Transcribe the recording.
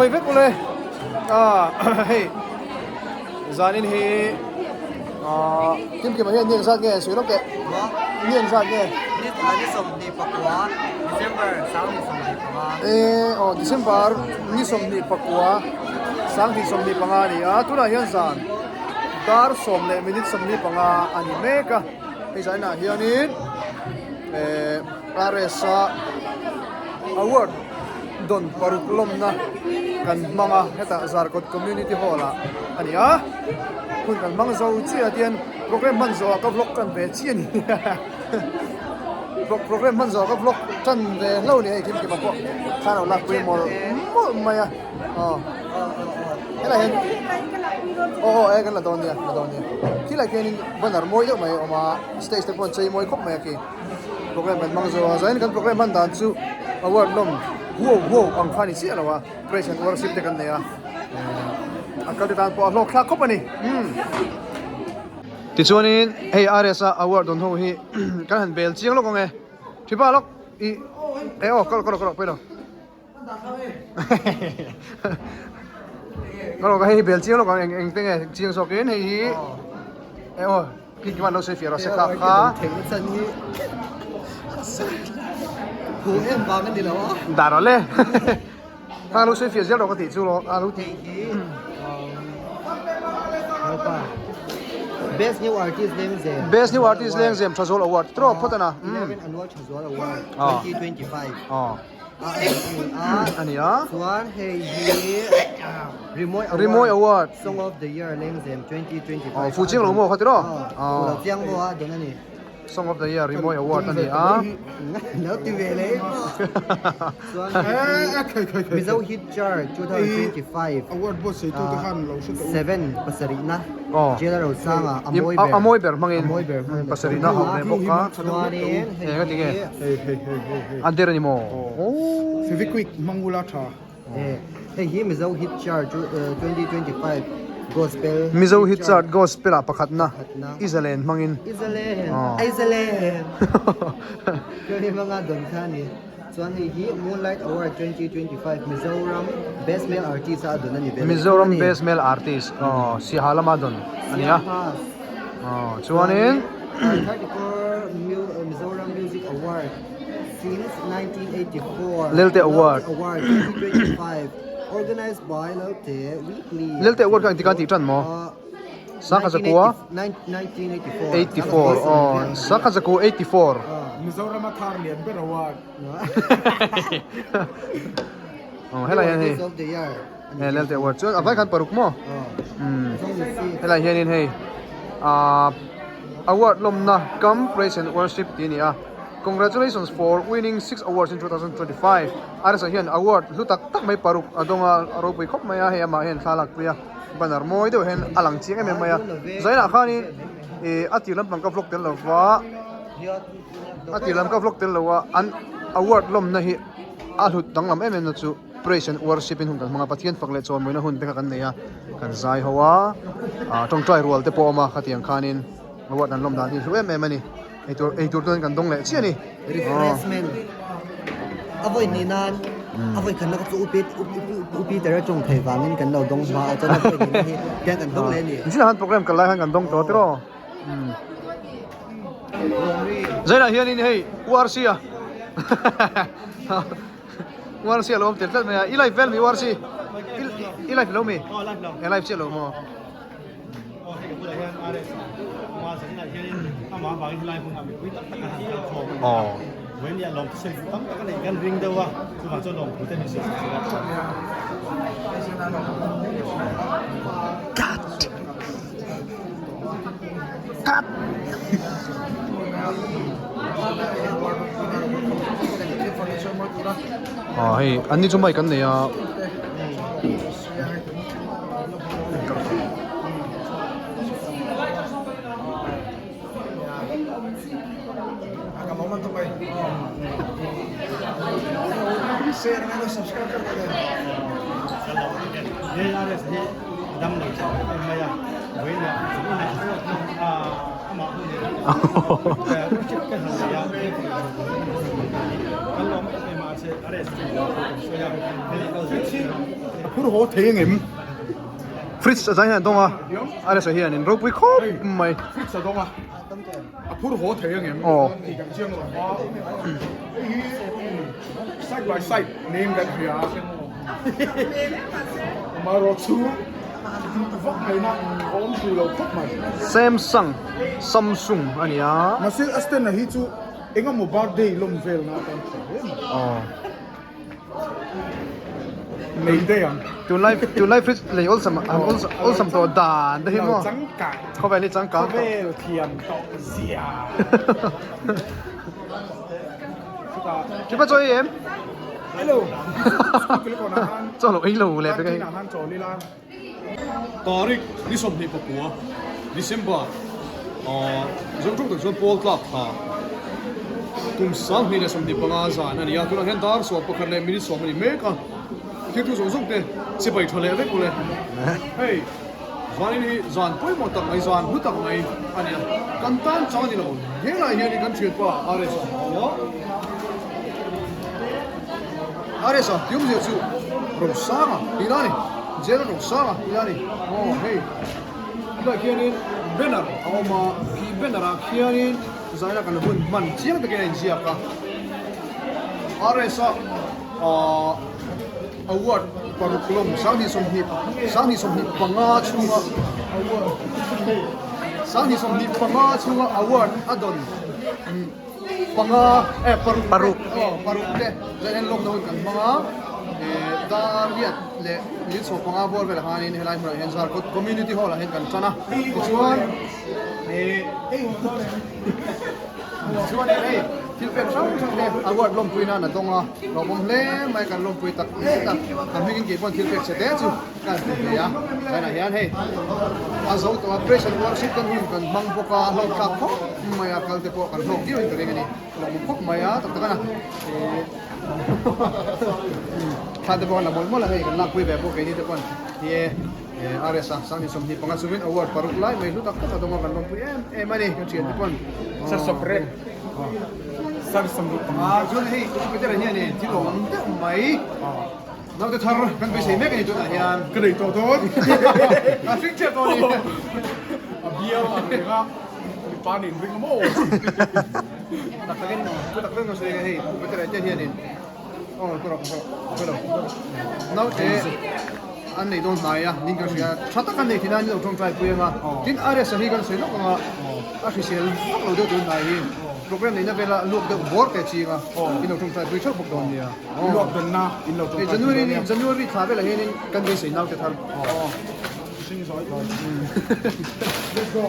Chibai vek ule hei zanin hi Kim Kima hian ni engzat nge sawi lawk teh ni engzat nge Ni 24 December 2025 E aw December ni 24 2025 a ni a tunah hian zan dar 10 leh minute 25 a ni mek a hei zaninah hianin RS-a award dawn paruk lawmna kan hmang a hetah Zarkawt Community Hall ah a ni a hun kan hmang zo chiah a tian program hman zawhah ka vlog tan ve chiah a ni program hman zawhah ka vlog tan ve hlauh a ni hei Kimkima pawh thla lo lakpui mawlh mawlh mai a aw helai hian aw aw e kan la dawn nia la dawn nia khilai khianin banner mawi deuh mai a awm a stage te pawh an chei mawi khawp mai a khi. Program kan hmang zo a, zain kan program hman dan chu award lawm huau huau ang kha a ni chiah lo a, praise and worship te kan nei a, a kal te tan pawh a hlawk thlak khawp a ni. Tichuanin hei RS a award dawn ho hi kan han bel chiang lawk ang e, thipa lawk i e aw ka rawh ka rawh pawi lo. Ka rawh ka hei hi bel chiang lawk ang eng eng te nge chiang zawk in hei hi e aw khi khi man lo sawi fiah rawh se kha kha dah rawh le kha lo sawi fiah zel rawh ka tih chu rawh a lo tih Best New Artist Lengzem Best New Artist Lengzem Thazawl Award trawh phawt a na 11 Annual Thazawl Award 2025 a ni a. Chuan hei hi Rimawi Award. Rimawi Award. Song of the Year Lengzem 2025. Aw fu chiang lo maw kha tiraw? Aw lo chiang maw a dawn a ni. Song of the Year Rimawi Award a ni a. Lo ti ve leh maw. Chuan hei hi Mizo Hit Chart 2025. Award buatsaih tu te khan lo hre tawh u. 7 pasarihna. Aw. Jela Rosanga a mawi ber. A mawi ber hmangin. A mawi ber hmangin. Pasarihna hauh ve bawk a. Chuanin hei Eng a ti nge? Hei hei hei hei hei. A der a ni maw? Aw. Fevikwik hmang ula tha. Hei hi Mizo Hit Chart 2025 Gospel. Mizo Hit Chart Gospel ah pakhatna Izalen hmangin. Izalen. Izalen. Hei hmanga dawn kha a ni. Chuan hei hi Moonlight Award 2025 Mizoram Best Male Artist a dawn a ni ve. Mizoram Best Male Artist aw Siaha lama dawn a ni a. Aw chuanin. 34 Mizoram Music Award since 1984. Lelte Award. Award 2025 organized by Lelte Weekly. Lelte Award kha engtik a tih tan maw? Sangha zakua 1984. 84 aw Sangha zakua 84. Mizoram a thar lian ber award. Aw helai hian hei he Lelte Award chuan a vai khan paruk maw? Helai hianin hei ah award lawmna Come Praise and Worship tih a ni a. Congratulations for winning 6 awards in 2025. Arsa hian award hlu tak tak mai paruk a dawng a, a ropui khawp mai a, hei amah hian thla lakpui a. Banner mawi deuh hian a lang chiang em em mai a, zainah khanin ih a tir lampang ka vlog tel lo va, a tir lam ka vlog tel lo a, an award lawmna hi a hlut danglam em em na chu praise and worship in hun kan hmang a, Pathian fak leh chawnmawina hun te kha kan nei a, kan zai ho a, ah tawngtai rual te pawh a awm a khatiang khanin award an lawm dan hi hlu em em a ni, eitur eitur chuan kan dawng leh chiah a ni. Refreshment a vawi hnih nan a vawi khatna kha chu upi upi tera tawng thei vangin kan lo dawng hma a chuan a vawi hnihna hi tiang kan dawng leh a ni. Nichinah khan program kal lai khan kan dawng tawh tiraw? Zainah hianin hei URC a URC a lo awm tel tlat mai a, i live vel mi URC? I live lo mi? E live chiah lo maw? Aw. Cut. Cut. Aw hei an ni chu mic an nei a. phur haw thei angem? Fridge a zai hian a dawng a, a resa hianin ropui khawp mai. Fridge a dawng a, a phur haw thei angem? Aw. Tih kan chiang lo a, hei hi side by side niin kan hria a, amaherawhchu vak ngaihna a awm thei lo khawp mai. Samsung, Samsung a ni a. Mahse a stand a hi chu engemaw birthday lawm velna atan tha hle mai. Aw. Nei daih ang. Tunlai tunlai fridge lei awlsam an awlsam tawh dan te hi maw. Changkang. Khawvel hi changkang tawh. Khawvel thiam tawh zia. Kipa chaw ei em? Hello. Chaw lo ei lo le pe kai. Tarik ni 29 December ah Zongtawng tak chuan pawl tlak thla kum 2025 zan a ni a, tunah hian dar 11 leh minute 10 a ni mek a, thiltu zawng zawng te sipai tha leh vek ule. Hei zanin hi zan pawimawh tak mai zan hlu tak mai a ni a, kan tan chang a ni lo, helaiah hianin kan thianpa RS a awm a. Aresa tiawmzia chu Rosanga tih la a ni, Jail Rosanga tih la a ni. Aw hei tilaiah khianin banner a awm a, khi banner ah khianin zaina kan hun hman chiang takin a inziak a. Aresa ahh award paruk lawm 2020 2025 chhunga award 2025 chhunga award a dawn. Panga eh paruk Paruk. Aw paruk te zan en lawmna hun kan hmang a eh dar riat leh min chho panga bawr velah khanin helai hmunah hian Zarkawt Community Hall ah hian kan tan a tichuan eh tichuan hei thil pek hrang hrang te award lawmpui nan a dawng a hlauhawm hle mai kan lawmpui tak zet a kan hmingin keipawh thil pek che te chu Kan hmu ve a, tunah hian hei a zo tawh a pressure worship kan hun kan hmang bawk a, a hlawk thlak khawp mai a, kal te pawh kan hlawk viau in ka ring a ni, hlawk khawp mai a tak tak a na thla te pawh kan la mawlh mawlh a hei kan lakpui ve bawk keini te pawn ni e RS a 2025 chungin award paruk lai mai hlu tak tak a dawng a kan lawmpui em em a ni ka thian te pawn chuan hei Peter-a hian thil awm deuh mai. Naute thar kan beisei mek a ni tunah hian. Ka nei tawh dawn. A hring chiah tawh a ni. A bial ang reng a, mipa nen ring a maw? Tak takin, thu tak takin ka sawi ang e hei, Pu Petera te hianin aw ka rawh ka rawh lo. Naute an nei dawn hnai a, nin ka hria, tha tak an nei thin a, an lo tawngtai pui ang a. Tin, RS-a hi kan sawi lawk ang a, a hrisel vak lo deuh tun hnai hi program neihna vela luak deuh bawr te ching a, in lo tawngtai pui theuh bawk dawn nia. Luak danna in lo tawngtai January ni January thla velah hianin kan beisei naute thar. Hring zawi. Let's go.